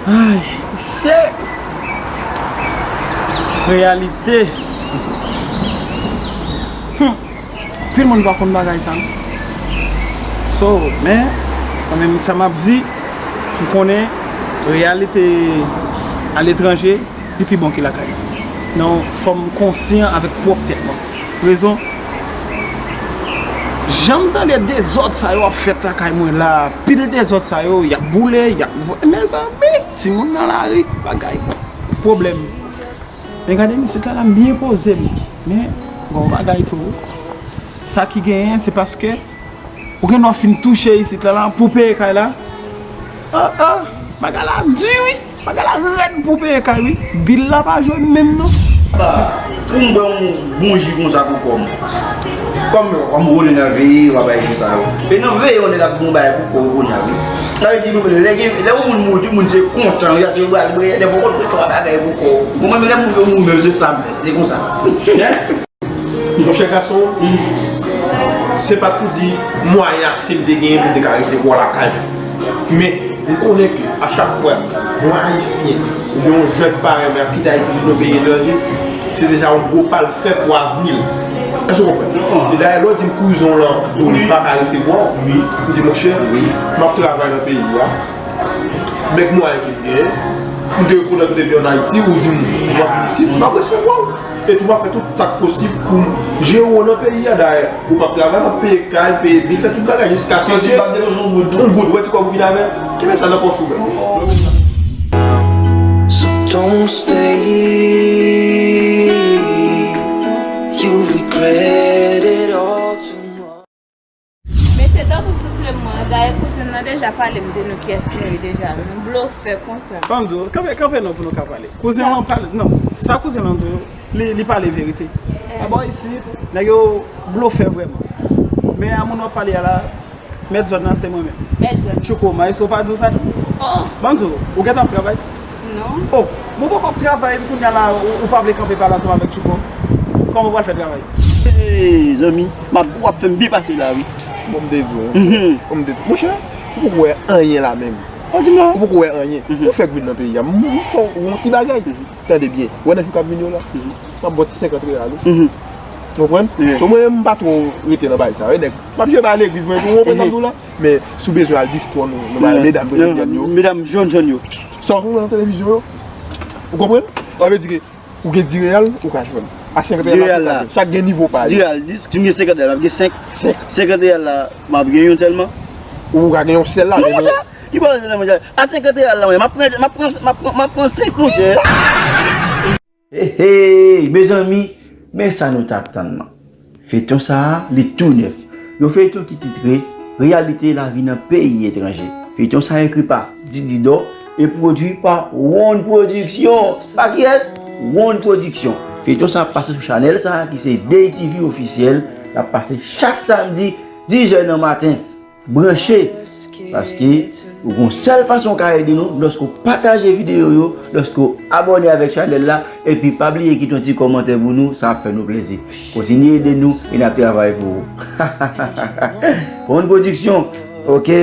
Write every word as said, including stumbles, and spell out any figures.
Ay, se reyalite. Hmm. Anpil moun pa konn bagay sa, non. So, men, mwen menm sa m ap di, m konnen reyalite aletranje, li pi bon ke lakay. Non, fò m konsyan avèk pwòp tèt mwen. Rezon, jan m tande dezòd sa yo ap fèt lakay mwen la, pil dezòd sa yo, y ap boule, y ap voye. Mezanmi, timoun nan lari, bagay, pwoblèm. Men gade m isit la, la m byen poze m. Men, gon bagay tou. Sa ki genyen, se paske ou gen dwa fin touche isit la, la, pou peye kay la. Ah, ah, bagay la di wi. Bagay la rèd pou peye kay wi. Bil la pa jwe menm non. Ah, pou m bwè yon bon ji konsa pou kò m. Kòm, kòm ou konnen nan veye, w ap bay ji sa yo. E nan veye, yon nèg ap bon bagay pou kò ou kounye a wi. Sa vle di, lè gen, lè yon moun mouri, tout moun se kontan, wi, se bwè, bwè, lè pou konn twa bagay pou kò ou. Mwen menm, lè moun yo mouri menm, se sa m fè, se konsa. Monchè gason, se pa pou di mwayen ase m te genyen pou m te ka resevwa w lakay mwen. Men, m konnen ke a chak fwa yon Ayisyen oubyen yon jèn parèy mwen ap kite Ayiti vin nan peyi etranje, se deja yon gwo pa l fè pou avni l. Èske w konprann? E dayè, lè w di m kouzon lan, li pa ka resevwa w, m di, monchè, m ap travay nan peyi a. Menm mwayen ke m genyen, m te rekonèt ou depi ann Ayiti, ou di m, ou ap vin isit, m ap resevwa w. E tou m ap fè tout sa k posib pou m jere w nan peyi a. Dayè, ou p ap travay, m ap peye kay, peye bil, fè tout bagay jiskaske yon goud, ou wè ti kòb ou vin avè l, kenbe sa nan pòch ou menm. So don't stay, you regret it all tomorrow. Mesye, tankou soufle m mwen, dayè kouzen nan deja pale m de nou kiyès nou ye deja. Nou blofè konsa. Ban m di w, kanpe, kanpe non pou nou ka pale. Kouzen lan pale, non, sa kouzen lan di w, li, li pale verite. Abò isit, nèg yo blofè vrèman. Men a moun w ap pale a la, mèt zòn nan se mwen menm. Mèt zòn. Tchouko, maestro pa di w sa tou? Oh. Ban m di w, ou gentan ap travay? Non. Oh, mwen poko ap travay, epi kounye a la, ou, ou pa vle kanpe pale ansanm avèk Tchouko? Kòman w pral fè travay? Hey, zanmi, m ap, w ap fè m byen pase la, wi. Bon, m te di w. Mhm. Bon, m te di w. Monchè, ou poko wè anyen la menm. Oh, di m non. Ou poko wè anyen. Mhm. Ou fè grid nan peyi a. M, m fè w yon ti bagay. Mhm. Tande byen. Wè nan jou k ap vini yo la. Mhm. M ap ba w ti senkant reyal, wi. Mhm. Ou konprann? Mhm. So, mwen, m pa twò rete nan bagay sa, wi, nèg. M ap jwe ba legliz mwen tou, ou konprann sa m di w la? Men, si w bezwen al distwè w, nou, nou ba medam jèn jèn yo. Medam jèn jèn yo. Sa w konprann nan televizyon yo? Ou konprann? Sa vle di ke ou gen di reyal, ou ka jwenn. A senkant reyal la, ou ka jwenn. Chak gen nivo pa yo. Di reyal, dis, si m gen senkant reyal, m ap gen senk. Senk. Senkant reyal la, m ap gen youn sèlman. Ou ka gen yon sèl la, non, men monchè, ki pale de monchè? A senkant reyal la, monchè, m ap pran, m ap pran, m ap pran, m ap pran senk, monchè. Hey, hey, mezanmi, men sa nou t ap tann lan. Feyton sa a, li tou nèf. Yon feyton ki titre Reyalite lavi nan peyi etranje. Feyton sa a ekri pa Didi Dò e pwodui pa Wonn Production. Pa kiyès? Wonn Production. Feyton sa a ap pase sou chanèl sa a ki se Day T V Ofisyèl. L ap pase chak samdi, diz è nan maten. Branche, paske ou gon sèl fason w ka ede nou, lòske w pataje videyo yo, lòske w abòne avèk chanèl la, epi pa bliye kite yon ti kòmantè pou nou, sa ap fè nou plezi. Kontinye ede nou, e n ap travay pou ou. Wonn Production, oke?